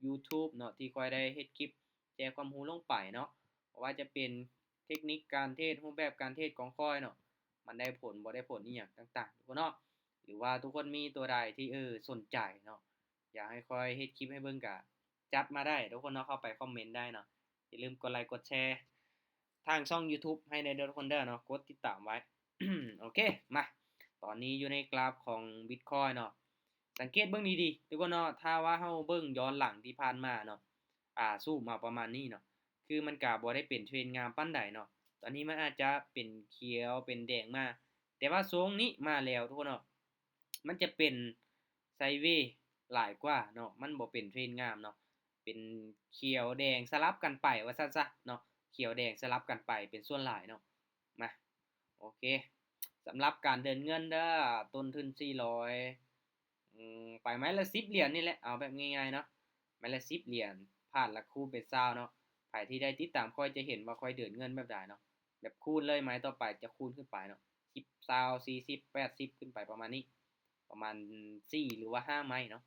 YouTube ເນາະ ທີ່ຂ້ອຍໄດ້ເຮັດຄລິບແຊຄວາມຮູ້ລົງໄປເນາະ ບໍ່ວ່າຈະເປັນເທັກນິກການເທຣດ ຮູບແບບການເທຣດຂອງຂ້ອຍເນາະ ມັນໄດ້ຜົນບໍ່ໄດ້ຜົນອີ່ຫຍັງຕ່າງໆ ທຸກຄົນເນາະ ຫຼືວ່າທຸກຄົນມີຕົວໃດທີ່ ເອີ ສົນໃຈເນາະ ຢາກໃຫ້ຂ້ອຍເຮັດຄລິບໃຫ້ເບິ່ງກະຈັດມາໄດ້ ທຸກຄົນເນາະ ເຂົ້າໄປຄອມເມັນໄດ້ເນາະ ຢ່າລືມກົດໄລກົດແຊທາງຊ່ອງ YouTube ໃຫ້ແດ່ເດີ ທຸກຄົນເດີເນາະ ກົດຕິດຕາມໄວ້ ໂອເຄ ມາ ຕອນນີ້ຢູ່ໃນກຣາຟຂອງ Bitcoin ເນາະ ສັງເກດເບິ່ງດີໆ ທຸກຄົນເນາະ ຖ້າວ່າເຮົາເບິ່ງຍ້ອນຫຼັງທີ່ຜ່ານມາເນາະ ອ່າ ສູບມາປະມານນີ້ເນາະ ຄືມັນກະບໍ່ໄດ້ເປັນເທຣນງາມປານໃດເນາະ ຕອນນີ້ມັນອາດຈະເປັນຂຽວເປັນແດງມາ ແຕ່ວ່າຊ່ວງນີ້ມາແລ້ວ ທຸກຄົນເນາະ ມັນຈະເປັນໄຊເວຫຼາຍກວ່າເນາະ ມັນບໍ່ເປັນເທຣນງາມເນາະ ເປັນຂຽວແດງສະຫຼັບກັນໄປວ່າຊັ້ນຊະເນາະ ຂຽວແດງສະຫຼັບກັນໄປເປັນສ່ວນຫຼາຍເນາະ ມາ ໂອເຄ ສຳລັບການເດີນເງິນເດີ ຕົ້ນທຶນສີ່ຮ້ອຍ ອືມ ໄປໄມ້ລະສິບຫຼຽນນີ້ແຫຼະ ເອົາແບບງ່າຍໆເນາະ ໄມ້ລະສິບຫຼຽນ ພາດລະຄູນເປັນຊາວເນາະ ໃຜທີ່ໄດ້ຕິດຕາມຂ້ອຍຈະເຫັນວ່າຂ້ອຍເດີນເງິນແບບໃດເນາະ ແບບຄູນເລີຍ ໄມ້ຕໍ່ໄປຈະຄູນຂຶ້ນໄປເນາະ ສິບ ຊາວ ສີ່ສິບ ແປດສິບ ຂຶ້ນໄປປະມານນີ້ ປະມານສີ່ ຫຼືວ່າຫ້າໄມ້ເນາະ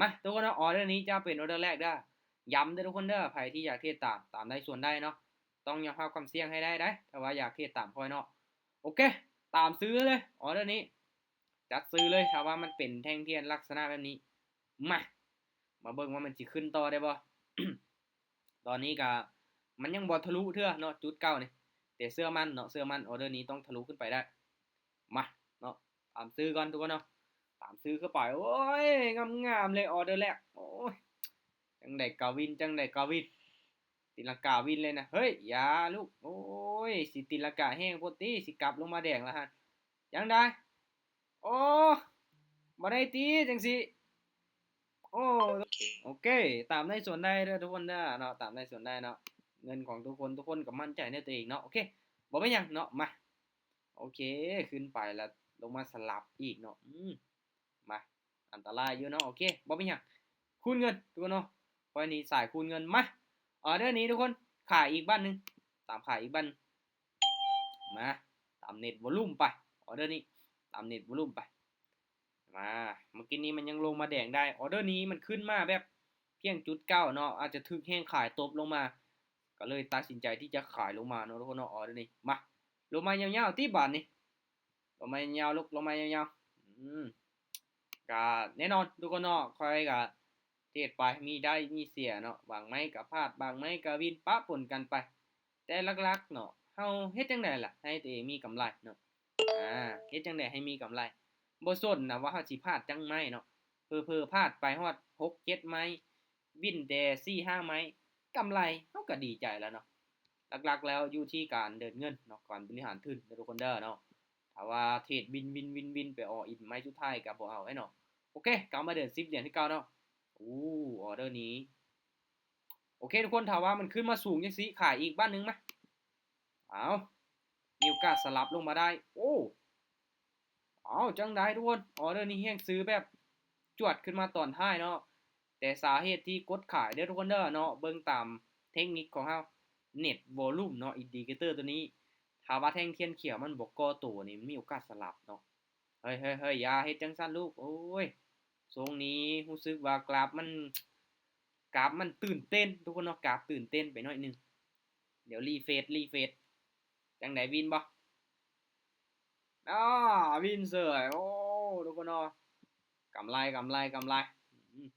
ມາ ທຸກຄົນເນາະ ອອເດີນີ້ຈະເປັນອອເດີແລກເດີ ຢ້ຳເດີທຸກຄົນເດີ ໃຜທີ່ຢາກເທຣດຕາມ ຕາມໄດ້ສ່ວນໄດ້ເນາະ ຕ້ອງຍອມຮັບຄວາມສ່ຽງໃຫ້ໄດ້ເດ້ ຖ້າວ່າຢາກເທຣດຕາມຂ້ອຍເນາະ ໂອເຄ ຕາມຊື້ເລີຍ ອອເດີນີ້ ຈັດຊື້ເລີຍ ຖ້າວ່າມັນເປັນແທ່ງທຽນລັກສະນະແບບນີ້ ມາ ມາເບິ່ງວ່າມັນຊິຂຶ້ນຕໍ່ໄດ້ບໍ່ ຕອນນີ້ກະມັນຍັງບໍ່ທະລຸເທື່ອເນາະ ຈຸດເກົ່ານີ້ ແຕ່ເຊື່ອໝັ້ນເນາະ ເຊື່ອໝັ້ນ ອອເດີນີ້ຕ້ອງທະລຸຂຶ້ນໄປໄດ້ ມາເນາະ ຕາມຊື້ກ່ອນທຸກຄົນເນາະ ຕາມຊື້ເຂົ້າໄປ ໂອ້ຍ ງາມໆເລີຍ ອອເດີແລກ ໂອ້ຍ ຈັ່ງໃດກະວິນ ຈັ່ງໃດກະວິນ ຕີນລັງກາວິນເລີຍນະ ເຮີ້ຍ ຢ່າລູກ ໂອ້ຍ ຊິຕີນລັງກາແຮງໂພດຕິ ຊິກັບລົງມາແດງລະຫັ້ນ ຈັ່ງໃດ ໂອ້ ບໍ່ໄດ້ຕິ ຈັ່ງຊີ້ ໂອ້ ໂອເຄ ຕາມໄດ້ສ່ວນໄດ້ເດີທຸກຄົນເດີເນາະ ຕາມໄດ້ສ່ວນໄດ້ເນາະ ເງິນຂອງທຸກຄົນ ທຸກຄົນກໍໝັ້ນໃຈໃນຕົວເອງເນາະ ໂອເຄ ບໍ່ເປັນຫຍັງເນາະ ມາ ໂອເຄ ຂຶ້ນໄປແລ້ວລົງມາສະຫຼັບອີກເນາະ ອືມ ມາ ອັນຕະລາຍຢູ່ເນາະ ໂອເຄ ບໍ່ເປັນຫຍັງ ຄູນເງິນທຸກຄົນເນາະ ຂ້ອຍນີ້ສາຍຄູນເງິນ ມາ ອອເດີນີ້ທຸກຄົນ ຂາຍອີກບາດໜຶ່ງ ຕາມຂາຍອີກບາດໜຶ່ງ ມາ ຕາມເນັດວອລຸ່ມໄປ ອອເດີນີ້ ຕາມເນັດວອລຸ່ມໄປ ມາ ເມື່ອກີ້ນີ້ມັນຍັງລົງມາແດງໄດ້ ອອເດີນີ້ມັນຂຶ້ນມາແບບພຽງຈຸດເກົ້າເນາະ ອາດຈະຖືກແຮງຂາຍຕົບລົງມາ ກໍເລີຍຕັດສິນໃຈທີ່ຈະຂາຍລົງມາເນາະ ທຸກຄົນເນາະ ອອເດີນີ້ ມາ ລົງມາຍາວໆຕິບາດນີ້ ລົງມາຍາວໆ ລູກ ລົງມາຍາວໆ ອືມ ກະແນ່ນອນທຸກຄົນເນາະ ຂ້ອຍກະເທຣດໄປ ມີໄດ້ມີເສຍເນາະ ບາງໄມ້ກະພາດ ບາງໄມ້ກະວິນ ປະປົນກັນໄປ ແຕ່ຫຼັກໆເນາະ ເຮົາເຮັດຈັ່ງໃດລະໃຫ້ຕົວເອງມີກຳໄລເນາະ ອາ ເຮັດຈັ່ງໃດໃຫ້ມີກຳໄລ ບໍ່ສົນນະວ່າເຮົາຊິພາດຈັກໄມ້ເນາະ ເຜີໆພາດໄປຮອດຫົກເຈັດໄມ້ ວິນແຕ່ສີ່ຫ້າໄມ້ ກຳໄລ ເຮົາກໍດີໃຈແລ້ວເນາະ ຫຼັກໆແລ້ວຢູ່ທີ່ການເດີນເງິນເນາະ ການບໍລິຫານທຶນເດີທຸກຄົນເດີເນາະ ຖ້າວ່າເທຣດວິນໆໆໆ ໄປອໍອິນໄມ້ສຸດທ້າຍກໍບໍ່ເອົາແລ້ວເນາະ ໂອເຄ ກັບມາເດີນສິບຫຼຽນຄືເກົ່າເນາະ ໂອ້ ອອເດີນີ້ ໂອເຄທຸກຄົນ ຖ້າວ່າມັນຂຶ້ນມາສູງຈັ່ງຊີ້ ຂາຍອີກບາດໜຶ່ງມາ ເອົາ ມີໂອກາດສະຫຼັບລົງມາໄດ້ ໂອ້ ເອົາ ຈັ່ງໃດທຸກຄົນ ອອເດີນີ້ແຮງຊື້ແບບຈວດຂຶ້ນມາຕອນທ້າຍເນາະ ແຕ່ສາເຫດທີ່ກົດຂາຍເດີທຸກຄົນເດີເນາະ ເບິ່ງຕາມເທັກນິກຂອງເຮົາ ເນັດວອລຸ່ມເນາະ ອິນດິເຄເຕີຕົວນີ້ ຖ້າວ່າແທ່ງທຽນຂຽວມັນບໍ່ກໍ່ໂຕນີ້ ມີໂອກາດສະຫຼັບເນາະ ເຮີ້ຍໆໆ ຢ່າເຮັດຈັ່ງຊັ້ນລູກ ໂອ້ຍ ຊ່ວງນີ້ຮູ້ສຶກວ່າກຣາຟມັນ ກຣາຟມັນຕື່ນເຕັ້ນທຸກຄົນເນາະ ກຣາຟຕື່ນເຕັ້ນໄປໜ້ອຍໜຶ່ງ ດຽວຣີເຟຣຊ ຣີເຟຣຊ ຈັ່ງໃດ ວິນບໍ່? ອາ ວິນເສີຍ ໂອ້ ທຸກຄົນເນາະ ກຳໄລ ກຳໄລ ກຳໄລ ອືມ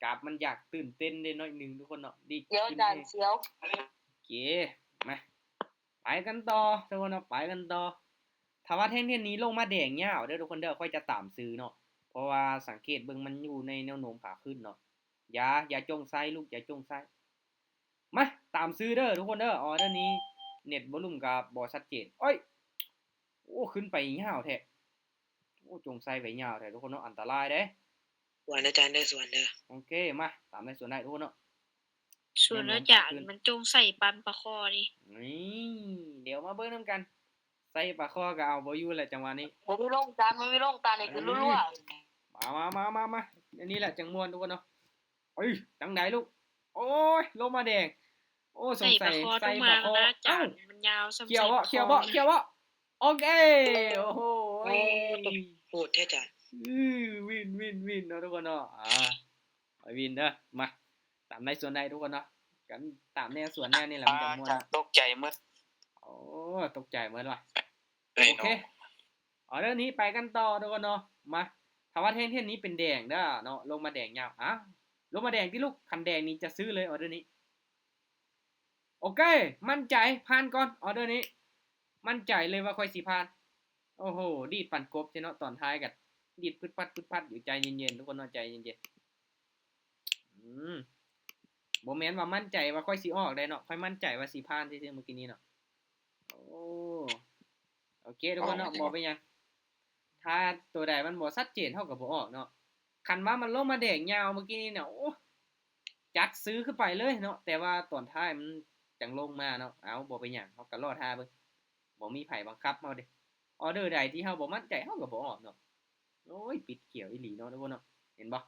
ກຣາຟມັນຢາກຕື່ນເຕັ້ນເດ້ໜ້ອຍໜຶ່ງທຸກຄົນເນາະ ດີດຂຶ້ນ ດຽວຈານສຽວ ໂອເຄ ມາ ໄປກັນຕໍ່ທຸກຄົນເນາະ ໄປກັນຕໍ່ ຖ້າວ່າແທ່ງທຽນນີ້ລົງມາແດງຍາວເດີທຸກຄົນເດີ ຂ້ອຍຈະຕາມຊື້ເນາະ ເພາະວ່າສັງເກດເບິ່ງມັນຢູ່ໃນແນວໂນ້ມຂາຂຶ້ນເນາະ ຢ່າ ຢ່າຈົ່ງໃສ່ລູກ ຢ່າຈົ່ງໃສ່ ມາ ຕາມຊື້ເດີທຸກຄົນເດີ ອໍເດີນີ້ເນັດວອລຸ່ມກໍບໍ່ຊັດເຈນ ໂອ້ຍ ໂອ້ ຂຶ້ນໄປຍາວແທ້ ໂອ້ ຈົ່ງໃສ່ໄປຍາວແທ້ທຸກຄົນເນາະ ອັນຕະລາຍເດ້ ສວນອາຈານເດີ ສວນເດີ ໂອເຄ ມາ ຕາມໄດ້ສວນໄດ້ທຸກຄົນເນາະ ສວນອາຈານ ມັນຈົ່ງໃສ່ປານປາຄໍນີ້ ນີ້ ດຽວມາເບິ່ງນຳກັນ ໃສ່ປາຄໍກໍເອົາບໍ່ຢູ່ແຫຼະຈັງຫວະນີ້ ບໍ່ມີລົງ ອາຈານ ບໍ່ມີລົງ ອາຈານ ເອີ ນີ້ຄືລົວໆ ມາໆໆໆ ອັນນີ້ແຫຼະຈັ່ງມ່ວນທຸກຄົນເນາະ ເອີຍ ຈັ່ງໃດລູກ ໂອ້ຍ ລົງມາແດງ ໂອ້ ສົງໄສໃສ່ປາຄໍ ໃສ່ປາຄໍ ເອົ້າ ມັນຍາວສ່ຳ ຂຽວບໍ່ ຂຽວບໍ່ ຂຽວບໍ່ ໂອເຄ ໂອ້ໂຫ ໂອ້ ໂຫດແທ້ຈ້ະ ອື ວິນ ວິນ ວິນເນາະທຸກຄົນເນາະ ອາ ໄປວິນເດີ ມາ ຕາ ນໃດສວນໃດທຸກຄົນເນາະ ກັນຕາມແນວສວນແນວນີ້ແຫຼະ ມັນຈະມ່ວນເນາະ. ຕົກໃຈໝົດ ໂອ້ ຕົກໃຈໝົດວ່າ. ໂອເຄ ອໍເດີນີ້ໄປກັນຕໍ່ທຸກຄົນເນາະ. ມາ ຖ້າວ່າແທ່ງທຽນນີ້ເປັນແດງເດີເນາະ ລົງມາແດງຍາວ ອ້າວ ລົງມາແດງຕິລູກ. ຄັນແດງນີ້ຈະຊື້ເລີຍອໍເດີນີ້. ໂອເຄ ໝັ້ນໃຈ ຜ່ານກ່ອນ ອໍເດີນີ້ ໝັ້ນໃຈເລີຍວ່າຂ້ອຍຊິຜ່ານ. ໂອ້ໂຫ ດີດປານກົບແທ້ເນາະ ຕອນທ້າຍກໍດີດປຶດປັດປຶດປັດຢູ່. ໃຈເຢັນໆ ທຸກຄົນເນາະ ໃຈເຢັນໆ. ອືມ ບໍ່ແມ່ນວ່າໝັ້ນໃຈວ່າຂ້ອຍຊິອອກໄດ້ເນາະ ຂ້ອຍໝັ້ນໃຈວ່າຊິຜ່ານຊື່ໆ ມື້ກີ້ນີ້ເນາະ. ໂອ້ ໂອເຄທຸກຄົນເນາະ ບໍ່ເປັນຫຍັງ ຖ້າໂຕໃດມັນບໍ່ຊັດເຈນເຮົາກໍບໍ່ອອກເນາະ. ຄັນວ່າມັນລົງມາແດງຍາວມື້ກີ້ນີ້ນະ ໂອ້ ຈັດຊື້ຂຶ້ນໄປເລີຍເນາະ ແຕ່ວ່າຕອນທ້າຍມັນຈັ່ງລົງມາເນາະ. ເອົາ ບໍ່ເປັນຫຍັງ ເຮົາກໍລໍຖ້າເບິ່ງ ບໍ່ມີໃຜບັງຄັບເຮົາເດ້. ອໍເດີໃດທີ່ເຮົາບໍ່ໝັ້ນໃຈເຮົາກໍບໍ່ອອກເນາະ. ໂອ້ຍ ປິດຂຽວອີ່ຫຼີເນາະທຸກຄົນເນາະ ເຫັນບໍ່?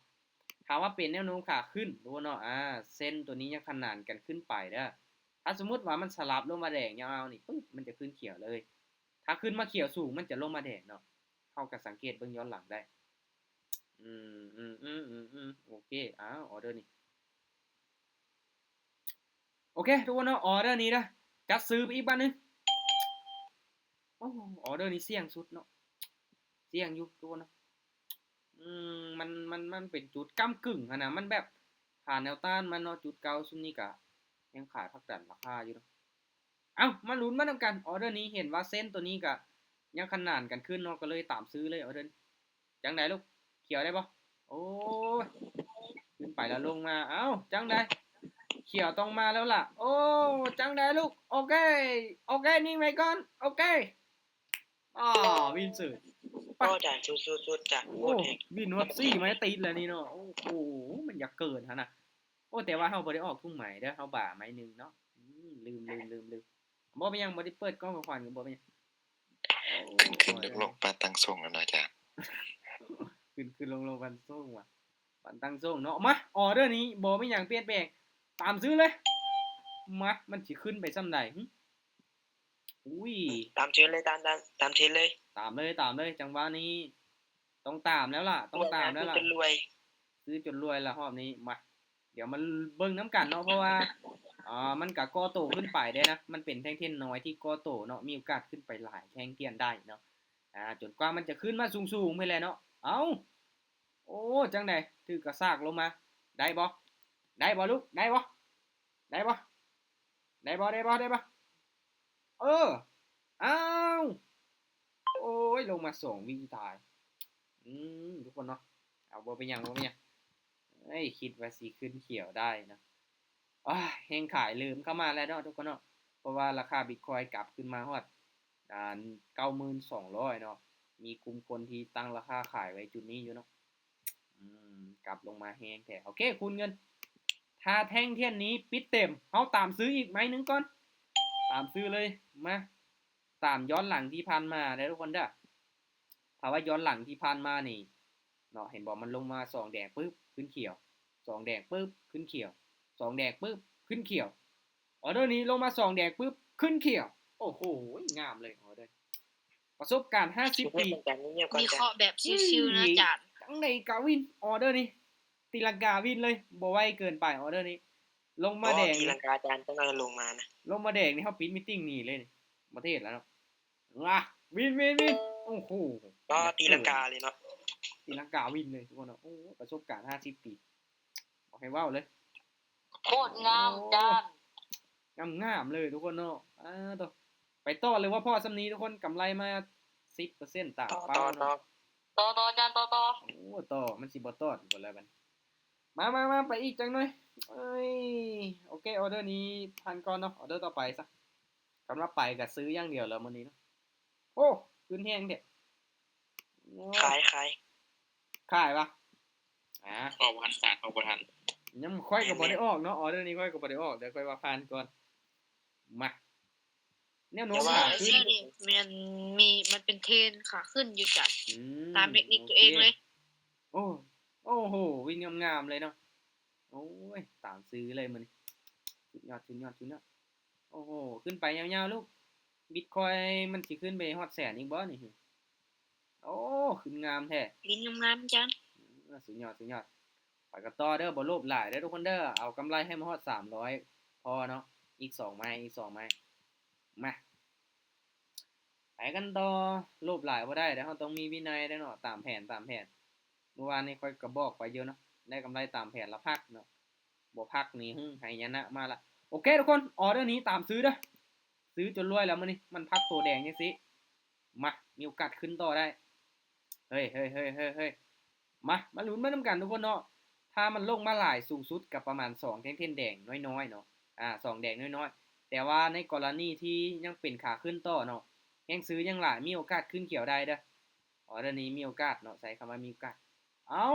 ຖ້າວ່າເປັນແນວໂນ້ມຂາຂຶ້ນທຸກຄົນເນາະ ອາ ເສັ້ນໂຕນີ້ຍັງຂະໜານກັນຂຶ້ນໄປເດີ. ຖ້າສົມມຸດວ່າມັນສະຫຼັບລົງມາແດງຍາວນີ້ປຶບ ມັນຈະຂຶ້ນຂຽວເລີຍ. ຖ້າຂຶ້ນມາຂຽວສູງ ມັນຈະລົງມາແດງເນາະ. ເຮົາກໍສັງເກດເບິ່ງຍ້ອນຫຼັງໄດ້. ອືມ ອືມ ອືມ ອືມ ອືມ ໂອເຄ ອ້າວ ອໍເດີນີ້ ໂອເຄທຸກຄົນເນາະ ອໍເດີນີ້ເດີ ຈັດຊື້ໄປອີກບາດໜຶ່ງ. ໂອ້ ອໍເດີນີ້ສ່ຽງສຸດເນາະ ສ່ຽງຢູ່ທຸກຄົນເນາະ. ອືມ ມັນ ມັນ ມັນເປັນຈຸດກ້ຳກຶ່ງຫັ້ນນະ ມັນແບບຜ່ານແນວຕ້ານມັນເນາະ ຈຸດເກົ່າ. ຊຸມນີ້ກະຍັງຂາຍຜັກດັນລາຄາຢູ່ເນາະ. ເອົ້າ ມາລຸ້ນມານຳກັນ ອໍເດີນີ້ ເຫັນວ່າເສັ້ນໂຕນີ້ກະຍັງຂະໜານກັນຂຶ້ນເນາະ ກໍເລີຍຕາມຊື້ເລີຍ ອໍເດີນີ້. ຈັ່ງໃດລູກ ຂຽວໄດ້ບໍ່? ໂອ້ຍ ຂຶ້ນໄປແລ້ວລົງມາ ເອົ້າ ຈັ່ງໃດ ຂຽວຕ້ອງມາແລ້ວລະ. ໂອ້ ຈັ່ງໃດລູກ ໂອເຄ ໂອເຄ ນິ່ງໄວ້ກ່ອນ ໂອເຄ. ອໍ ວິນເສີຍ ໄປ ໂອ້ ຈານ ສຸດໆໆ ຈານ ໂອ້ ໂຄດແຮງ ວິນຮອດສີ່ໄມ້ຕິດແລ້ວນີ້ເນາະ. ໂອ້ໂຫ ມັນຢາກເກີນຫັ້ນນະ. ໂອ້ ແຕ່ວ່າເຮົາບໍ່ໄດ້ອອກທຸງໄມ້ເດີ ເຮົາບາໄມ້ໜຶ່ງເນາະ. ອືມ ລືມ ລືມ ລືມ ລືມ ບໍ່ເປັນຫຍັງ ບໍ່ໄດ້ເປີດກ້ອງຂອງຂວັນກໍບໍ່ເປັນຫຍັງ. ໂອ້ ຂຶ້ນໆ ລົງໆ ປານຕັ້ງຊົງແລ້ວເນາະອາຈານ ຂຶ້ນໆ ລົງໆ ປານຕັ້ງຊົງວ່າ ປານຕັ້ງຊົງເນາະ. ມາ ອໍເດີນີ້ບໍ່ມີຫຍັງປ່ຽນແປງ ຕາມຊື້ເລີຍ. ມາ ມັນຊິຂຶ້ນໄປສ່ຳໃດ ຫື? ອຸ້ຍ ຕາມເທຣນເລີຍ ຕາມ ຕາມ ຕາມເທຣນເລີຍ ຕາມເລີຍ ຕາມເລີຍ. ຈັງຫວະນີ້ຕ້ອງຕາມແລ້ວລະ ຕ້ອງຕາມແລ້ວລະ ຊື້ຈົນລວຍ ຊື້ຈົນລວຍລະຮອບນີ້. ມາ ດຽວມາເບິ່ງນຳກັນເນາະ ເພາະວ່າ ອ່າ ມັນກະກໍ່ໂຕຂຶ້ນໄປເດ້ນະ ມັນເປັນແທ່ງທຽນນ້ອຍທີ່ກໍ່ໂຕເນາະ ມີໂອກາດຂຶ້ນໄປຫຼາຍແທ່ງທຽນໄດ້ເນາະ ອ່າ ຈົນກວ່າມັນຈະຂຶ້ນມາສູງໆ ພຸ້ນແຫຼະເນາະ. ເອົ້າ ໂອ້ ຈັ່ງໃດ ຖືກກະຊາກລົງມາ ໄດ້ບໍ່ ໄດ້ບໍ່ລູກ ໄດ້ບໍ່ ໄດ້ບໍ່ ໄດ້ບໍ່ ໄດ້ບໍ່ ໄດ້ບໍ່? ເອີ ອ້າວ ໂອ້ຍ ລົງມາສອງວິຕາຍ. ອືມ ທຸກຄົນເນາະ ເອົາ ບໍ່ເປັນຫຍັງ ບໍ່ເປັນຫຍັງ. ເອີຍ ຄິດວ່າຊິຂຶ້ນຂຽວໄດ້ນະ. ໂອ້ຍ ແຮງຂາຍເລີ່ມເຂົ້າມາແລ້ວເນາະ ທຸກຄົນເນາະ ເພາະວ່າລາຄາບິດຄອຍກັບຂຶ້ນມາຮອດ ອ່າ ເກົ້າໝື່ນສອງຮ້ອຍເນາະ. ມີກຸ່ມຄົນທີ່ຕັ້ງລາຄາຂາຍໄວ້ຈຸດນີ້ຢູ່ເນາະ. ອືມ ກັບລົງມາແຮງແທ້. ໂອເຄ ຄູນເງິນ ຖ້າແທ່ງທຽນນີ້ປິດເຕັມ ເຮົາຕາມຊື້ອີກໄມ້ໜຶ່ງກ່ອນ ຕາມຊື້ເລີຍ. ມາ ຕາມຍ້ອນຫຼັງທີ່ຜ່ານມາເດີທຸກຄົນເດີ. ຖ້າວ່າຍ້ອນຫຼັງທີ່ຜ່ານມານີ້ເນາະ ເຫັນບໍ່ ມັນລົງມາສອງແດງປຶບ ຂຶ້ນຂຽວ ສອງແດງປຶບ ຂຶ້ນຂຽວ ສອງແດງປຶບ ຂຶ້ນຂຽວ. ອໍເດີນີ້ລົງມາສອງແດງປຶບ ຂຶ້ນຂຽວ. ໂອ້ໂຫ ງາມເລີຍອໍເດີ. ປະສົບການຫ້າສິບປີ ວິເຄາະແບບຊິວໆ ນະອາຈານ. ຈັ່ງໃດກະວິນ ອໍເດີນີ້ ຕີລັງກາວິນເລີຍ ບໍ່ໄວເກີນໄປ. ອໍເດີນີ້ລົງມາແດງ ຕີລັງກາອາຈານ ຈັກໜ້ອຍລົງມານະ ລົງມາແດງນີ້ເຮົາປິດມີດຕິງໜີເລີຍ ບໍ່ເທດແລ້ວເນາະ. ລະ ວິນ ວິນ ວິນ. ໂອ້ໂຫ ກໍຕີລັງກາເລີຍເນາະ ຕີລັງກາວິນເລີຍທຸກຄົນເນາະ. ໂອ້ ປະສົບການຫ້າສິບປີ ບໍ່ໃຫ້ເວົ້າເລີຍ. ໂຄດງາມ ໂອ້ ຈານ ງາມໆເລີຍທຸກຄົນເນາະ. ອ່າ ໂຕ ໄປຕໍ່ເລີຍວ່າພໍສ່ຳນີ້ທຸກຄົນ ກຳໄລມາສິບເປີເຊັນຕາມເປົ້າເນາະ. ຕໍ່ ຕໍ່ ຈານ ຕໍ່ ຕໍ່. ໂອ້ ຕໍ່ ມັນຊິບໍ່ຕອດບໍ່ລະບັດ. ມາ ມາ ມາ ໄປອີກຈັກໜ້ອຍ. ເອີຍ ໂອເຄ ອໍເດີນີ້ຜ່ານກ່ອນເນາະ ອໍເດີຕໍ່ໄປຊະ. ສຳລັບໄປກໍຊື້ຢ່າງດຽວແລ້ວມື້ນີ້ເນາະ. ໂອ້ ຂຶ້ນແຮງແທ້. ໂອ້ ຂາຍ ຂາຍ ຂາຍວະ. ອ່າ ອອກບໍ່ທັນ ອອກບໍ່ທັນ. ຍັງ ຂ້ອຍກໍບໍ່ໄດ້ອອກເນາະ ອໍເດີນີ້ຂ້ອຍກໍບໍ່ໄດ້ອອກ ແຕ່ຂ້ອຍວ່າຜ່ານກ່ອນ. ມາ ແນວໂນ້ມຂາຂຶ້ນ ແມ່ນມີ ມັນເປັນເທຣນຂາຂຶ້ນຢູ່ຈ້ະ. ອືມ ຕາມເຕັກນິກໂຕເອງເລີຍ. ໂອເຄ ໂອ້ ໂອ້ໂຫ ວິນງາມໆເລີຍເນາະ. ໂອ້ຍ ຕາມຊື້ເລີຍມື້ນີ້ ສຸດຍອດ ສຸດຍອດ ສຸດຍອດ. ໂອ້ໂຫ ຂຶ້ນໄປຍາວໆລູກ. ບິດຄອຍມັນຊິຂຶ້ນໄປຮອດແສນອີກບໍ່ນີ້? ໂອ້ ຂຶ້ນງາມແທ້ ວິນງາມໆ ຈານ. ເອີ ສຸດຍອດ ສຸດຍອດ. ໄປກັນຕໍ່ເດີ ບໍ່ໂລບຫຼາຍເດີທຸກຄົນເດີ ເອົາກຳໄລໃຫ້ມັນຮອດສາມຮ້ອຍພໍເນາະ ອີກສອງໄມ້ ອີກສອງໄມ້ ມາ ໄປກັນຕໍ່ ໂລບຫຼາຍບໍ່ໄດ້ເດີ ເຮົາຕ້ອງມີວິໄນເດີເນາະ ຕາມແຜນ ຕາມແຜນ ມື້ວານນີ້ຂ້ອຍກໍບອກໄປຢູ່ເນາະ ໄດ້ກຳໄລຕາມແຜນລະພັກເນາະ ບໍ່ພັກນີ້ ຫື ຫາຍະນະມາລະ ໂອເຄທຸກຄົນ ອໍເດີນີ້ຕາມຊື້ເດີ ຊື້ຈົນລວຍແລ້ວມື້ນີ້ ມັນພັກໂຕແດງຈັ່ງຊີ້ ມາ ມີໂອກາດຂຶ້ນຕໍ່ໄດ້ ເຮີ້ຍ ເຮີ້ຍ ເຮີ້ຍ ເຮີ້ຍ ເຮີ້ຍ ມາ ມາລຸ້ນໄປນຳກັນທຸກຄົນເນາະ ຖ້າມັນລົງມາຫຼາຍສູງສຸດກໍປະມານສອງແທ່ງເທັນແດງນ້ອຍໆເນາະ ອາ ສອງແດງນ້ອຍໆ ແຕ່ວ່າໃນກໍລະນີທີ່ຍັງເປັນຂາຂຶ້ນຕໍ່ເນາະ ແຮງຊື້ຍັງຫຼາຍ ມີໂອກາດຂຶ້ນຂຽວໄດ້ເດີ ອໍເດີນີ້ມີໂອກາດເນາະ ໃຊ້ຄຳວ່າມີໂອກາດ ເອົ້າ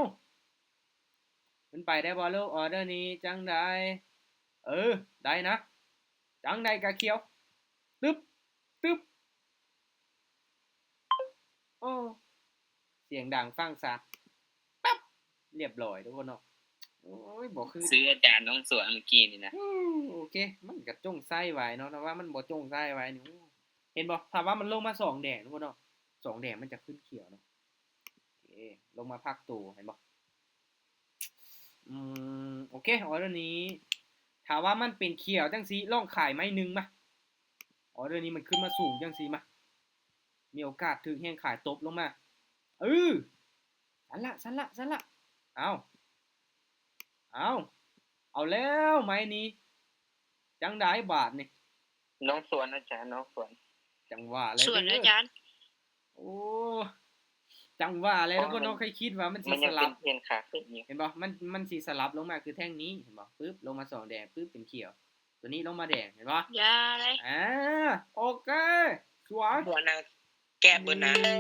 ຂຶ້ນໄປໄດ້ບໍ່ລູກ ອໍເດີນີ້ ຈັ່ງໃດ ເອີ ໄດ້ນະ ຈັ່ງໃດກະຂຽວ ຕຶບ ຕຶບ ໂອ້ ສຽງດັງຟັງຊັດ ປັບ ລຽບລ້ອຍທຸກຄົນເນາະ ໂອ້ຍ ບໍ່ຄື ຊື້ອາຈານນ້ອງສວນມື້ກີ້ນີ້ນະ ໂອເຄ ມັນກະຈົ່ງໃສ່ໄວ້ເນາະ ຖ້າວ່າມັນບໍ່ຈົ່ງໃສ່ໄວ້ນີ້ ເຫັນບໍ່ ຖ້າວ່າມັນລົງມາສອງແດງທຸກຄົນເນາະ ສອງແດງມັນຈະຂຶ້ນຂຽວເນາະ ໂອເຄ ລົງມາພັກໂຕ ເຫັນບໍ່ ອືມ ໂອເຄ ອໍເດີນີ້ ຖ້າວ່າມັນເປັນຂຽວຈັ່ງຊີ້ ລອງຂາຍໄມ້ໜຶ່ງມາ ອໍເດີນີ້ມັນຂຶ້ນມາສູງຈັ່ງຊີ້ມາ ມີໂອກາດຖືກແຮງຂາຍຕົບລົງມາ ເອີ ຊັ້ນລະ ຊັ້ນລະ ຊັ້ນລະ ເອົາ ເອົາ ເອົາແລ້ວໄມ້ນີ້ ຈັ່ງໃດບາດນີ້ ນ້ອງສວນອາຈານ ນ້ອງສວນ ຈັ່ງວ່າແຫຼະ ສວນອາຈານ ໂອ້ ຈັ່ງວ່າແຫຼະ ທຸກຄົນເນາະ ຂ້ອຍຄິດວ່າມັນຊິສະຫຼັບ ເຫັນບໍ່ ມັນ ມັນຊິສະຫຼັບລົງມາຄືແທ່ງນີ້ ເຫັນບໍ່ ປຶບ ລົງມາສອງແດງ ປຶບ ເປັນຂຽວ ໂຕນີ້ລົງມາແດງ ເຫັນບໍ່ ຢ່າເລີຍ ອາ ໂອເຄ ສວນ ສວນນະ ແກະເບິ່ງນະ ນີ້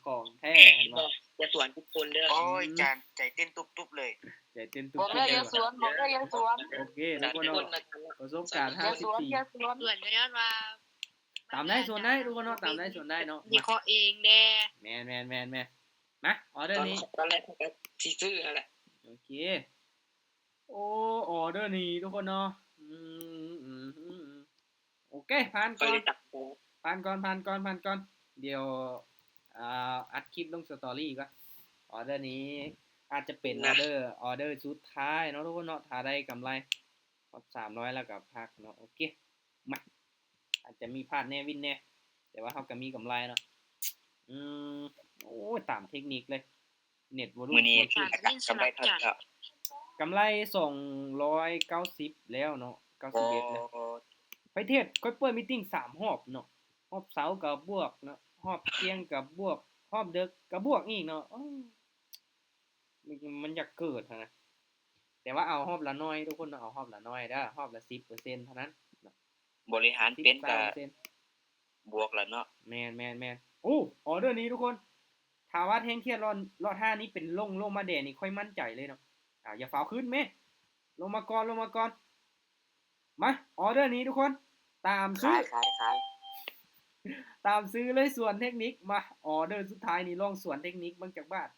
ຂອງແທ້ ເຫັນບໍ່ ຢ່າສວນທຸກຄົນເດີ ໂອ້ຍ ອືມ ຈານໃຈເຕັ້ນຕຸບໆເລີຍ ໃຈເຕັ້ນຕຸບໆເລີຍ ຢ່າສວນ ບອກແລ້ວຢ່າສວນ ໂອເຄ ທຸກຄົນເນາະ ປະສົບການຫ້າສິບປີ ຢ່າສວນ ສວນກໍຍ້ອນວ່າ ຕາມໄດ້ ສວນໄດ້ ທຸກຄົນເນາະ ຕາມໄດ້ ສວນໄດ້ເນາະ ວິເຄາະເອງແດ່ ແມ່ນໆໆໆ ມາ ອໍເດີນີ້ ຕອນແລກກໍຊິຊື້ຫັ້ນແຫຼະ ໂອເຄ ໂອ້ ອໍເດີນີ້ທຸກຄົນເນາະ ອືມໆໆ ໂອເຄ ຜ່ານກ່ອນ ຜ່ານກ່ອນ ຜ່ານກ່ອນ ຜ່ານກ່ອນ ດຽວ ອ່າ ອັດຄລິບລົງສະຕໍຣີກ່ອນ ອໍເດີນີ້ອາດຈະເປັນ ນະ ອໍເດີ ອໍເດີສຸດທ້າຍເນາະທຸກຄົນເນາະ ຖ້າໄດ້ກຳໄລຮອດສາມຮ້ອຍແລ້ວກໍພັກເນາະ ໂອເຄ ມາ ອາດຈະມີພາດແດ່ ວິນແດ່ ແຕ່ວ່າເຮົາກໍມີກຳໄລເນາະ ອືມ ໂອ້ຍ ຕາມເທັກນິກເລີຍ ເນັດບໍ່ຮູ້ ມື້ນີ້ ກຳໄລເທົ່າໃດ ກຳໄລສອງຮ້ອຍເກົ້າສິບແລ້ວເນາະ ເກົ້າສິບເອັດແລ້ວ ຂ້ອຍເທດ ຂ້ອຍເປີດມີຕິງສາມຮອບເນາະ ຮອບເຊົ້າກໍບວກເນາະ ຮອບທ່ຽງກໍບວກ ຮອບເດິກກໍບວກອີກເນາະ ໂອ້ ມັນ ມັນຢາກເກີດຫັ້ນນະ ແຕ່ວ່າເອົາຮອບລະໜ້ອຍທຸກຄົນເນາະ ເອົາຮອບລະໜ້ອຍເດີ ຮອບລະສິບເປີເຊັນເທົ່ານັ້ນເນາະ ບໍລິຫານເປັນກໍບວກແລ້ວເນາະ ແມ່ນໆໆ ໂອ້ ອໍເດີນີ້ທຸກຄົນ ຖ້າວ່າແທ່ງທຽນລອດ ລອດຫ້ານີ້ເປັນລົງ ລົງມາແດງນີ້ ຂ້ອຍໝັ້ນໃຈເລີຍເນາະ ອາ ຢ່າຟ້າວຂຶ້ນແມ້ ລົງມາກ່ອນ ລົງມາກ່ອນ ມາ ອໍເດີນີ້ທຸກຄົນ ຕາມຊື້ ຂາຍ ຂາຍ ຂາຍ ຕາມຊື້ເລີຍ ສວນເທັກນິກ ມາ ອໍເດີສຸດທ້າຍນີ້ ລອງສວນເທັກນິກເບິ່ງຈັກບາດ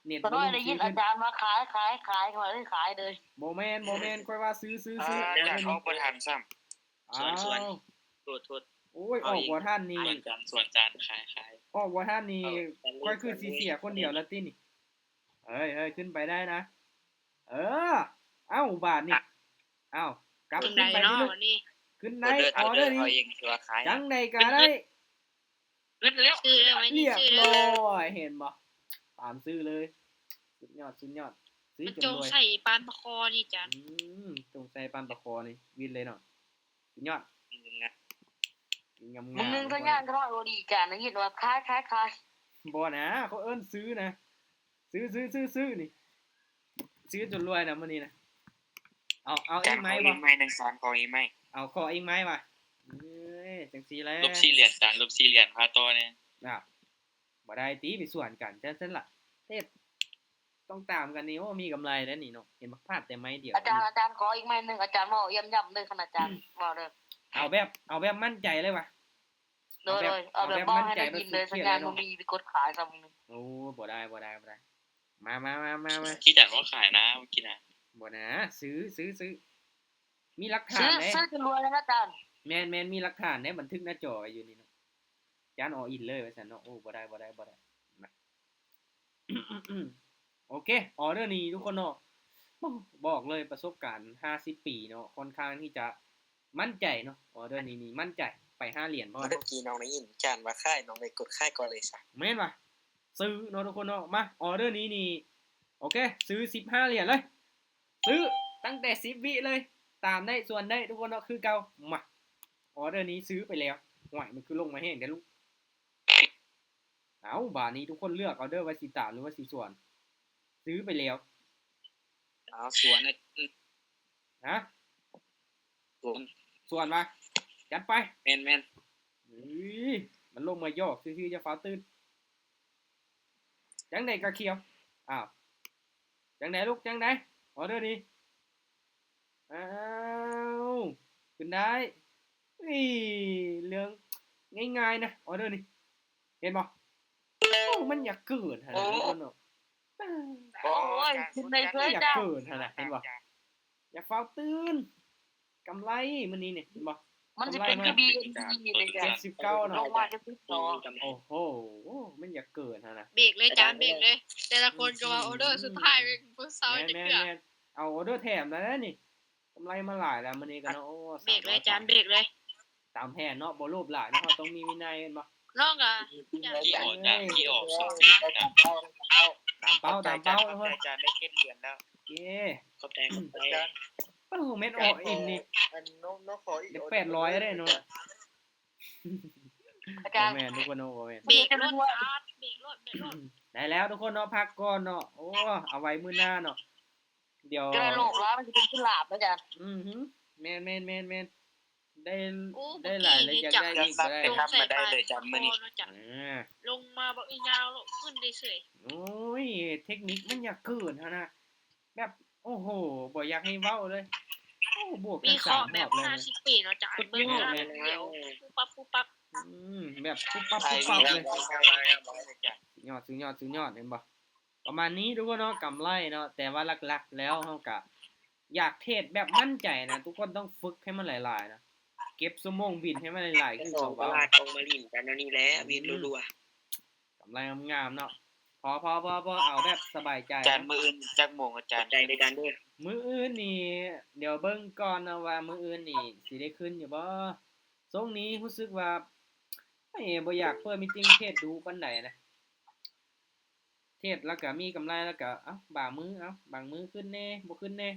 ເນັດບໍ່ລົງ ໄດ້ຍິນອາຈານວ່າຂາຍ ຂາຍ ຂາຍ ຂ້ອຍເລີຍຂາຍເລີຍ ບໍ່ແມ່ນ ບໍ່ແມ່ນ ຂ້ອຍວ່າຊື້ ຊື້ ຊື້ ອາຈານອອກບໍ່ທັນຊ້ຳ ສວນ ສວນ ໂທດ ໂທດ ໂອ້ຍ ອອກບໍ່ທັນນີ້ ສວນຈານ ສວນຈານ ຂາຍ ຂາຍ ອອກບໍ່ທັນນີ້ ຂ້ອຍຄືຊິເສຍຄົນດຽວລະຕິນີ້ ເຮີ້ຍ ເຮີ້ຍ ຂຶ້ນໄປໄດ້ນະ ເອີ ເອົ້າ ບາດນີ້ ເອົ້າ ກັບຂຶ້ນໄປນີ້ລູກ ຂຶ້ນໄດ້ ອໍເດີນີ້ ຈັ່ງໃດກໍໄດ້ ລຽບລ້ອຍ ເຫັນບໍ່ ຕາມຊື້ເລີຍ ສຸດຍອດ ສຸດຍອດ ຊື້ຈົນລວຍ ມັນຈົ່ງໃສ່ປານປາຄໍນີ້ຈານ ອືມ ຈົ່ງໃສ່ປານປາຄໍນີ້ ວິນເລີຍເນາະ ສຸດຍອດ ງາມໆ ມຶງໜຶ່ງກໍຍ່າງກໍນ້ອຍບໍ່ດີຈານ ໄດ້ຍິນວ່າຂາຍ ຂາຍ ຂາຍ ບໍ່ນະ ເຂົາເອີ້ນຊື້ນະ ຊື້ ຊື້ ຊື້ ຊື້ນີ້ ຊື້ຈົນລວຍນະມື້ນີ້ນະ ເອົາ ເອົາອີກໄມ້ບໍ່ ຂໍອີກໄມ້ໜຶ່ງ ສອນຂໍອີກໄມ້ ເອົາ ຂໍອີກໄມ້ວ່າ ເອີຍ ຈັ່ງຊີ້ແຫຼະ ລົບສີ່ຫຼຽນ ຈານລົບສີ່ຫຼຽນ ພາຕໍ່ແດ່ ນະ ບໍ່ໄດ້ຕິ ໄປສວນກັນ ຈັ່ງຊັ້ນລະ ເຮັດ ຕ້ອງຕາມກັນນີ້ ໂອ້ ມີກຳໄລແລ້ວນີ້ເນາະ ເຫັນບໍ່ ພາດແຕ່ໄມ້ດຽວ ອາຈານ ອາຈານ ຂໍອີກໄມ້ໜຶ່ງ ອາຈານເວົ້າຢ້ຳໆເດີ ຄັນອາຈານເວົ້າເດີ ເອົາແບບ ເອົາແບບໝັ້ນໃຈເລີຍຫວະ ໂດຍ ເອົາແບບໝັ້ນໃຈ ບໍ່ຕ້ອງເຄີຍ ບໍ່ມີໄປກົດຂາຍຊ້ຳ ໂອ້ ບໍ່ໄດ້ ບໍ່ໄດ້ ບໍ່ໄດ້ ມາ ມາ ມາ ມາ ຄິດຢາກວ່າຂາຍນະ ເມື່ອກີ້ນະ ບໍ່ນະ ຊື້ ຊື້ ຊື້ ມີຫຼັກຖານເດ້ ຊື້ ຊື້ຈົນລວຍນະອາຈານ ແມ່ນໆ ມີຫຼັກຖານເດ້ ບັນທຶກໜ້າຈໍໄວ້ຢູ່ນີ້ເນາະ ຈານ all in ເລີຍວ່າຊັ້ນເນາະ ໂອ້ ບໍ່ໄດ້ ບໍ່ໄດ້ ບໍ່ໄດ້ ມາ ໂອເຄ ອໍເດີນີ້ທຸກຄົນເນາະ ບອກເລີຍປະສົບການຫ້າສິບປີເນາະ ຄ່ອນຂ້າງທີ່ຈະໝັ້ນໃຈເນາະ ອໍເດີນີ້ນີ້ໝັ້ນໃຈ ໄປຫ້າຫຼຽນພໍ. ເມື່ອກີ້ນ້ອງໄດ້ຍິນຈານວ່າຂາຍ ນ້ອງໄດ້ກົດຂາຍກ່ອນເລີຍຊະ. ແມ່ນຫວາ? ຊື້ເນາະທຸກຄົນເນາະ. ມາ ອໍເດີນີ້ນີ້ ໂອເຄ ຊື້ສິບຫ້າຫຼຽນເລີຍ ຊື້ຕັ້ງແຕ່ສິບວິເລີຍ ຕາມໄດ້ສ່ວນໄດ້ທຸກຄົນເນາະ ຄືເກົ່າ. ມາ ອໍເດີນີ້ຊື້ໄປແລ້ວ. ຫ້ວຍ ມັນຄືລົງມາແຮງແທ້ລູກ. ເອົ້າ ບາດນີ້ທຸກຄົນເລືອກເອົາເດີວ່າຊິຕາມ ຫຼືວ່າຊິສວນ. ຊື້ໄປແລ້ວ. ເອົາ ສວນນະ. ຮະ? ສວນ ສວນຫວາ? ຈັດໄປ. ແມ່ນໆ. ເອີຍ ມັນລົງມາຢອກຊື່ໆ ຢ່າຟ້າວຕື່ນ. ຈັ່ງໃດກະຂຽວ. ອ້າວ ຈັ່ງໃດລູກ ຈັ່ງໃດ? ອໍເດີນີ້ ອ້າວ ຂຶ້ນໄດ້. ເອີຍ ເລື່ອງງ່າຍໆນະ ອໍເດີນີ້ ເຫັນບໍ່? ໂອ້ ມັນຢາກເກີນຫັ້ນນະ ໂອ້ ທຸກຄົນເນາະ. ໂອ້ຍ ຂຶ້ນໄດ້ເລີຍ ມັນຢາກເກີນຫັ້ນນະ ເຫັນບໍ່? ຢ່າຟ້າວຕື່ນ. ກຳໄລມື້ນີ້ນີ້ ເຫັນບໍ່? ມັນຊິເປັນຄືບີເອັມຊີເດ້ ເຈັດສິບເກົ້າເນາະ ລົງມາເຈັດສິບສອງ. ໂອ້ໂຫ ມັນຢາກເກີນຫັ້ນນະ. ເບກເລີຍຈານ ເບກເລີຍ. ແຕ່ລະຄົນກໍວ່າ ອືມ ອໍເດີສຸດທ້າຍ ອືມ ບໍ່ເຊົາຈັກເທື່ອ. ແມ່ນໆ ເອົາອໍເດີແຖມແລ້ວນີ້ ກຳໄລມາຫຼາຍແລ້ວມື້ນີ້ກໍເນາະ. ໂອ້ ເບກເລີຍຈານ ເບກເລີຍ. ຕາມແຜນເນາະ ບໍ່ໂລບຫຼາຍເນາະ ເຮົາຕ້ອງມີວິໄນແມ່ນບໍ່? ນ້ອງກໍ ອືມ ອອກຈາກ ອອກ ຕາມເປົ້າ ຕາມເປົ້າ ຂອບໃຈ ຂອບໃຈ ອາຈານ ໄດ້ເຈັດຫຼຽນແລ້ວ. ໂອເຄ ຂອບໃຈ ຂອບໃຈ. ໂອ້ ແມ່ນ ໂອ້ ອິນນີ້ ອັນນ້ອງ ນ້ອງຂໍອີກ ໄດ້ແປດຮ້ອຍເດ້ເນາະ. ອາຈານ ບໍ່ແມ່ນທຸກຄົນເນາະ ບໍ່ແມ່ນ. ເບກລົດ ອາດ ເບກລົດ ເບກລົດ. ໄດ້ແລ້ວທຸກຄົນເນາະ ພັກກ່ອນເນາະ. ໂອ້ ເອົາໄວ້ມື້ໜ້າເນາະ ດຽວ ຈະໄດ້ໂລກຫຼາຍ ມັນຊິເປັນຄືລາບນະອາຈານ. ອືຮຶ ແມ່ນໆໆໆ. ໄດ້ ໂອ້ ໄດ້ຫຼາຍເລີຍ ຢາກໄດ້ອີກກໍໄດ້ ລົງໃສ່ປານນີ້ ມາເນາະອາຈານ. ອ່າ ລົງມາບັກອີຫຍັງໂລດ ຂຶ້ນໄດ້ເສີຍ. ໂອ້ຍ ເທັກນິກມັນຢາກເກີນຫັ້ນນະ ແບບ ໂອ້ໂຫ ບໍ່ຢາກໃຫ້ເວົ້າເລີຍ. ໂອ້ ບວກກັນສາມຮອບແລ້ວ ມີເຄາະແບບຫ້າສິບປີເນາະອາຈານ ເບິ່ງໜ້າດຽວ ປຸບປັບ ປຸບປັບ. ອືມ ແບບປຸບປັບ ປຸບປັບເລີຍ. ສຸດຍອດ ສຸດຍອດ ສຸດຍອດ ເຫັນບໍ່? ປະມານນີ້ທຸກຄົນເນາະ ກຳໄລເນາະ. ແຕ່ວ່າຫຼັກໆແລ້ວເຮົາກະຢາກເທຣດແບບໝັ້ນໃຈນະ ທຸກຄົນຕ້ອງຝຶກໃຫ້ມັນຫຼາຍໆນະ ເກັບຊົ່ວໂມງວິນໃຫ້ມັນຫຼາຍໆ ຄືເຂົາເວົ້າ. ຕະຫຼາດອອກມາຫຼິ້ນກັນແນວນີ້ແຫຼະ ອືມ ວິນລັວໆ ກຳໄລງາມໆເນາະ. ພໍໆໆ ເອົາແບບສະບາຍໃຈ. ອາຈານ ມື້ອື່ນຈັກໂມງອາຈານ? ໃຈເດີອາຈານເດີ. ມື້ອື່ນນີ້ ດຽວເບິ່ງກ່ອນເນາະວ່າມື້ອື່ນນີ້ຊິໄດ້ຂຶ້ນຢູ່ບໍ່. ຊ່ວງນີ້ຮູ້ສຶກວ່າ ເອີ ບໍ່ຢາກເປີດມີດຕິງເທຣດດູປານໃດນະ. ເທດແລ້ວກະມີກຳໄລ ແລ້ວກະ ເອົ້າ ບາງມື້ ເອົ້າ ບາງມື້ຂຶ້ນແດ່ ບໍ່ຂຶ້ນແດ່.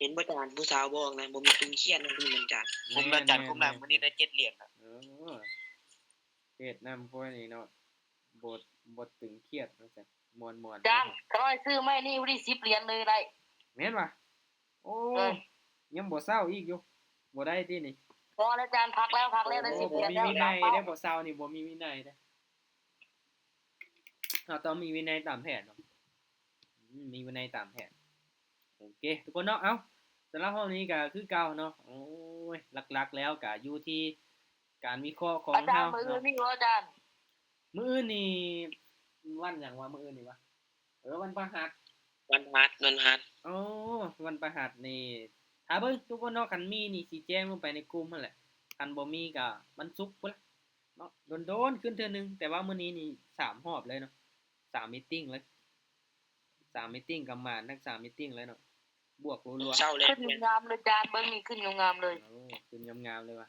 ເຫັນບໍ່ຈານ ຜູ້ສາວບອກນະ ບໍ່ມີຕຶງຄຽດນະ ນີ້ແມ່ນຈານ. ຄຸມແລ້ວຈານ ຄຸມແລ້ວ ມື້ນີ້ໄດ້ເຈັດຫຼຽນລະ. ເອີ ເທດນຳພວກນີ້ເນາະ ບໍ່ ບໍ່ຕຶງຄຽດວ່າຊັ້ນ ມ່ວນໆ. ຈານ ຂ້ອຍຊື້ໄມ້ນີ້ຢູ່ທີ່ສິບຫຼຽນເລີຍໄດ້. ແມ່ນຫວາ? ໂອ້ ຍັງບໍ່ເຊົາອີກຢູ່ ບໍ່ໄດ້ຕິນີ້? ພໍແລ້ວຈານ ພັກແລ້ວ ພັກແລ້ວ ໄດ້ສິບຫຼຽນແລ້ວ. ບໍ່ມີວິໄນເດ້ ບໍ່ເຊົານີ້ ບໍ່ມີວິໄນເດ້. ເຮົາຕ້ອງມີວິໄນຕາມແຜນເນາະ ອືມ ມີວິໄນຕາມແຜນ. ໂອເຄ ທຸກຄົນເນາະ ເອົ້າ ສຳລັບຮອບນີ້ກະຄືເກົ່າເນາະ. ໂອ້ຍ ຫຼັກໆແລ້ວກະຢູ່ທີ່ການວິເຄາະຂອງເຮົາເນາະ. ອາຈານ ມື້ອື່ນມີບໍ່ອາຈານ? ມື້ອື່ນນີ້ ວັນຫຍັງວະ ມື້ອື່ນນີ້ວະ? ເອີ ວັນພະຫັດ ວັນພະຫັດ ວັນພະຫັດ. ໂອ້ ວັນພະຫັດນີ້ ຖ້າເບິ່ງທຸກຄົນເນາະ ຄັນມີນີ້ຊິແຈ້ງລົງໄປໃນກຸ່ມຫັ້ນແຫຼະ ຄັນບໍ່ມີກະວັນສຸກພຸ້ນລະເນາະ. ດົນໆຂຶ້ນເທື່ອໜຶ່ງ ແຕ່ວ່າມື້ນີ້ນີ້ສາມຮອບເລີຍເນາະ ສາມມີດຕິງເລີຍ ສາມມີດຕິງກະໝານທັງສາມມີດຕິງເລີຍເນາະ ບວກລົວໆ. ຂຶ້ນງາມເລີຍຈານ ເບິ່ງນີ້ຂຶ້ນງາມໆເລີຍ. ໂອ້ ຂຶ້ນງາມໆເລີຍວ່າ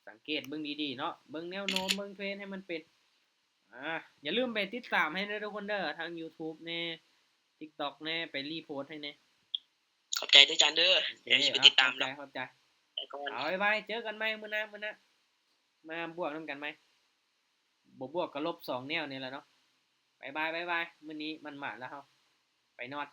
ສັງເກດເບິ່ງດີໆເນາະ ເບິ່ງແນວໂນ້ມ ເບິ່ງເທຣນໃຫ້ມັນເປັນ. ອາ ຢ່າລືມໄປຕິດຕາມໃຫ້ເດີທຸກຄົນເດີ ທາງຢູທູບແດ່ ຕິກຕັອກແດ່ ໄປຣີໂພສໃຫ້ແດ່. ຂອບໃຈເດີຈານເດີ ໂອເຄ ດຽວຊິໄປຕິດຕາມເນາະ. ຂອບໃຈ ຂອບໃຈ. ໄປກ່ອນ ເອົາ ບາຍບາຍ ເຈີກັນໃໝ່ມື້ໜ້າ ມື້ໜ້າ ມາບວກນຳກັນໃໝ່. ບໍ່ບວກກໍລົບສອງແນວນີ້ແຫຼະເນາະ. ບາຍບາຍ ບາຍບາຍ ມື້ນີ້ໝັ້ນໆແລ້ວເຮົາ ໄປນອນ.